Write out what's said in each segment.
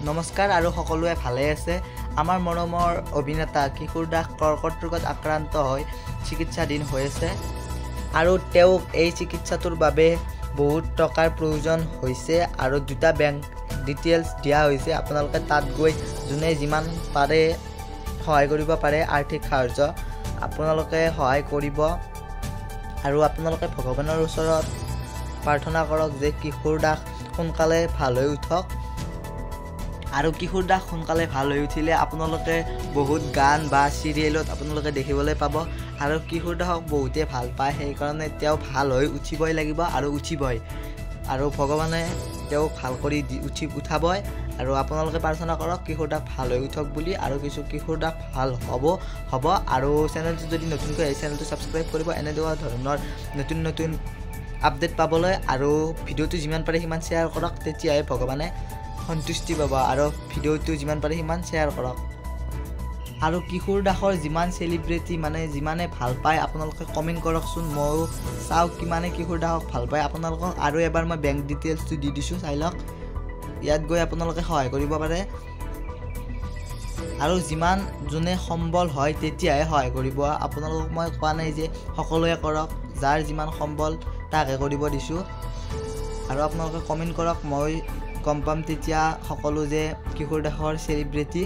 নমস্কাৰ আৰু সকলোৱে ভালে আছে। আমাৰ মৰমৰ অভিনেতা কিশোৰ দাস কৰ্কট ৰোগত আক্ৰান্ত হৈ চিকিৎসাধীন হৈ আছে আৰু তেওঁক এই চিকিৎসাটোৰ বাবে বহুত টকাৰ প্ৰয়োজন হৈছে আৰু দুটা বেংক ডিটেইলছ দিয়া হৈছে। আপোনালোকে তাত গৈ যোনে যিমান পাৰে সহায় কৰিব পাৰে, আৰ্থিক সাহাৰ্য আপোনালোকে সহায় কৰিব আৰু আপোনালোকে ভগৱানৰ ওচৰত প্ৰাৰ্থনা কৰক যে কিশোৰ দাস সোনকালে ভাল হৈ উঠক। আৰু কিশোৰ দাস সোনকালে ভাল হৈ উঠিলে আপোনালোকে বহুত গান বা চিৰিয়েলত আপোনালোকে দেখিবলৈ পাব। আৰু কিশোৰ দাসক বহুতে ভাল পায়, সেইকাৰণে তেওঁ ভাল হৈ উঠিবই লাগিব আৰু উঠিবই, আৰু ভগৱানে তেওঁক ভাল কৰি দি উঠাবই। আৰু আপোনালোকে প্ৰাৰ্থনা কৰক কিশোৰ দাস ভাল হৈ উঠক বুলি, আৰু কিছু কিশোৰ দাস ভাল হ'ব। আৰু চেনেলটো যদি নতুনকৈ আহিছে, চেনেলটো ছাবস্ক্ৰাইব কৰিব এনেকুৱা ধৰণৰ নতুন নতুন আপডেট পাবলৈ। আৰু ভিডিঅ'টো যিমান পাৰে সিমান শ্বেয়াৰ কৰক, তেতিয়াহে ভগৱানে সন্তুষ্টি পাব। আৰু ভিডিঅ'টো যিমান পাৰে সিমান শ্বেয়াৰ কৰক। আৰু কিশোৰ দাসৰ যিমান চেলিব্ৰিটি মানে যিমানে ভাল পায় আপোনালোকে কমেণ্ট কৰকচোন, ময়ো চাওঁ কিমানে কিশোৰ দাসক ভাল পায় আপোনালোকক। আৰু এবাৰ মই বেংক ডিটেইলছটো দি দিছোঁ, চাই লওক, ইয়াত গৈ আপোনালোকে সহায় কৰিব পাৰে। আৰু যিমান যোনে সম্বল হয় তেতিয়াহে সহায় কৰিব। আপোনালোকক মই কোৱা নাই যে সকলোৱে কৰক, যাৰ যিমান সম্বল তাকহে কৰিব দিছোঁ। আৰু আপোনালোকে কমেণ্ট কৰক, মই গম পাম তেতিয়া সকলো যে কিশোৰ দাসৰ চেলিব্ৰিটি।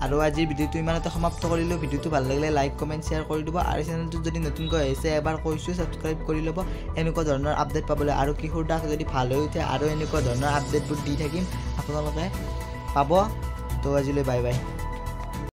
আৰু আজিৰ ভিডিঅ'টো ইমানতে সমাপ্ত কৰিলোঁ। ভিডিঅ'টো ভাল লাগিলে লাইক কমেণ্ট শ্বেয়াৰ কৰি দিব। আৰু চেনেলটো যদি নতুনকৈ আহিছে এবাৰ কৈছোঁ ছাবস্ক্ৰাইব কৰি ল'ব এনেকুৱা ধৰণৰ আপডেট পাবলৈ। আৰু কিশোৰ দাস যদি ভাল হৈ উঠে আৰু এনেকুৱা ধৰণৰ আপডেটবোৰ দি থাকিম, আপোনালোকে পাব। তো আজিলৈ বাই বাই।